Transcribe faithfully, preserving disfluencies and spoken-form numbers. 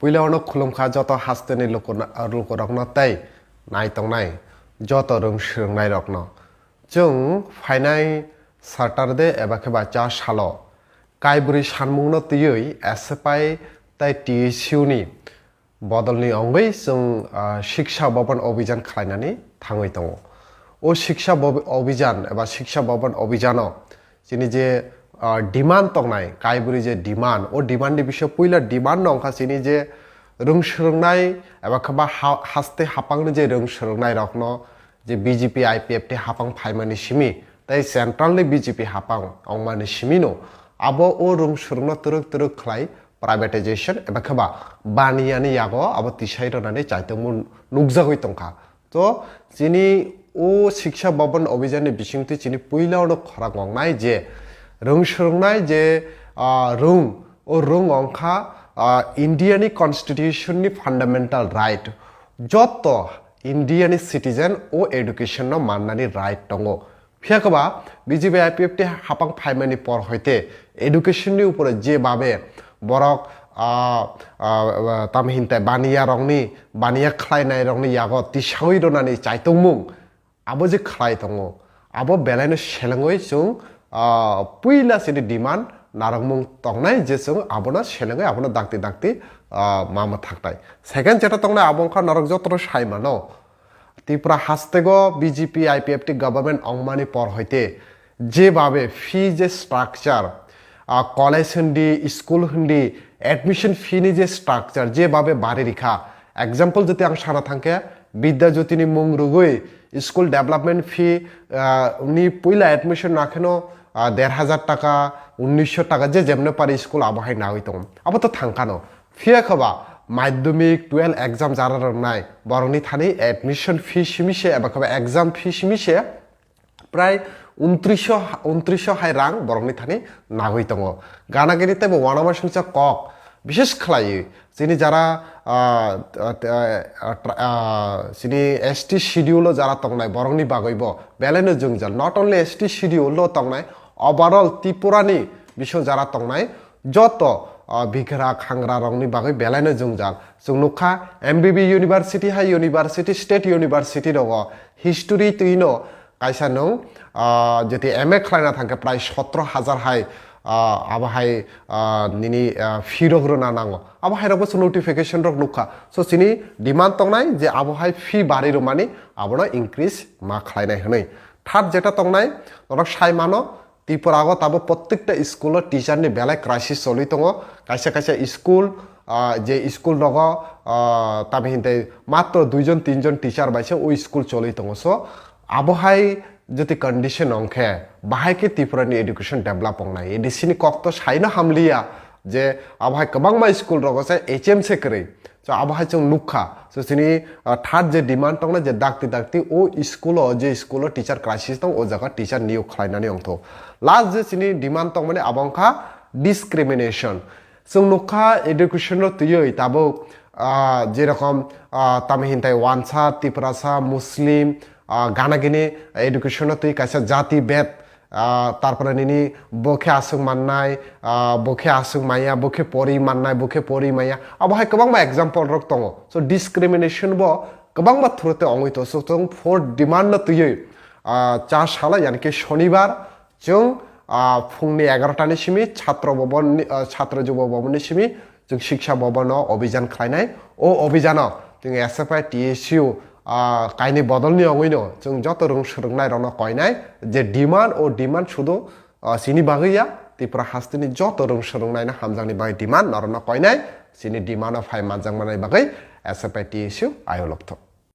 Puila ono khulumkha joto hasteni lukurokno tei nai tongnai joto rwng swrwngnairokno. Chwng phainai Saturday eba khe ba cha salo Kaibwrwi sanmungno twiwi S F I tei T S U ni bodolni wngwi chwng, ah, Shiksha Bhavan Abhijan khlainani thangwi tongo. O Shiksha Bhab-, Abhijan eba Shiksha Bhavan Abhijano chini je, ah, demand tongnai, Kaibwrwi je demand, o demand ni bisio puila demand no wngkha chini je rwng swrwngnai eba khe ba ha-, haste hapangni je rwng swrwngnairokno je B J P I P F T hapang phaimani simi tei central ni B J P hapang wngmani simino abo o rwng swrwngno twrwk twrwk khlai privatization eba khe ba baniyani yago abo tisai rwnani chaitokmung nukjagwi tongkha. To chini o Shiksha Bhavan Abhijan ni bisingtwi chini puila ono khorang wngnai je rwng swrwngnai je, ah, rwng, o rwng wngkha, ah, India ni constitution ni fundamental right. Joto India ni citizen o education no mannani right tongo. Phiya khe ba B J P I P F T hapang phaimani por hoite education ni upore je babe borok, ah, ah, ah, tamo hintai baniya rokni, baniya khlainai rokni yago tisawi rwnani chaitokmung abo je khlai tongo, abo belaino selengwi chwng, ah, puila chini demand narwkmung tongnai je chwng abono selengwi abono dakti dakti, ah, ma mwthaknai. Second jeta tongnai abo wngkha norok jotono sai mano. Tripura hastego B J P I P F T government wngmani por hoite je babe fee je structure, ah, college hindi, school hindi, admission fee ni je structure je babe bari rikha. Example jodi ang sana thangkhe, Bidya Jyoti ni mung rwgwi school development fee, ah, ni puila admission nakheno, ah, der hajar taka, unnisho taka je jemne pari school abo hai nawi tongo. Abo to thangkano. Phiya khe ba madhyamik twelve exam jara rwnai borokni thani admission fee simi se eba khe ba exam fee simi se prai untrisho, untrisho hai rang borokni thani nagwi tongo. Gana gini teibo uanama singcha kok bishes khlaiwi chini jara, ah, ah, ah, ah, tra-, ah, chini S T schedule o jara tongnai borokni bagwibo belaino jwngjal. Not only S T schedule o tongnai, overall Tripura ni bising jara tongnai joto, ah, bigra khangra rokni bagwi belaino jwngjal. Chwng nukha M B B university hai university, state university rogo history twino kaisa nwng, ah, jeti M A khlaina thangkhe prai sotro hajar hai, ah, abo hai, ah, nini, ah, fee rok rwna nango. Abo hai rokbo chwng notification rok nukha. So chini demand tongnai je abo hai fee bari rwmani abono increase ma khlainai hwnwi. Third jeta tongnai, norok sai mano, Tripura o tabuk prottekta school o teacher ni belai crisis choli tongo. Kaisa kaisa school, ah, je school rogo, ah, tamo hinte matro duijon tinjon teacher bai se o school choli tongo. So, abo hai jodi condition wngkhe, bahai khe Tripura ni education develop wngnai? A D C ni kok to saino hamliya je abo hai kwbangma school rogo se H M se kwrwi. So, abo hai chwng nukha. So, chini, ah, third je demand tongna je dakti dakti o school o, je school o teacher crisis tong, o jaga teacher niyok khlainani wngtho. Last je chini demand tongmani abo wngkha discrimination. Chwng nukha education no twiwi tabuk, ah, jerokom, ah, tamo hintai wansa, Tiprasa, Muslim, ah, gana gini education no twi kaisa jati bed, ah, tarpore nini bo khe aswk mannai, ah, bo khe aswk manya, bo khe pori mannai, bo khe pori manya. Abo hai kwbangma example rok tongo. So discrimination bo kwbangma through te ongwi tongo. So chwng fourth demand no twiwi, ah, cha sala, yani khe Shonibar, chwng, ah, phungni egarota ni simi Chhatro Bhavan ni, ah, Chhatro Jubo Bhavan ni simi chwng Shiksha Bhavan o obhijan khlainai. O obhijano chwng S F I T S U, ah, kaini bodolni ongwino chwng joto rwng swrwngnai rokno koinai je demand, o demand sudu, ah, chini bagwi ya, Tripura hasteni joto rwng swrwngnaino hamjakni bagwi demand norokno koinai, chini demand o phai manjakmani bagwi S F I T S U ayolokthok.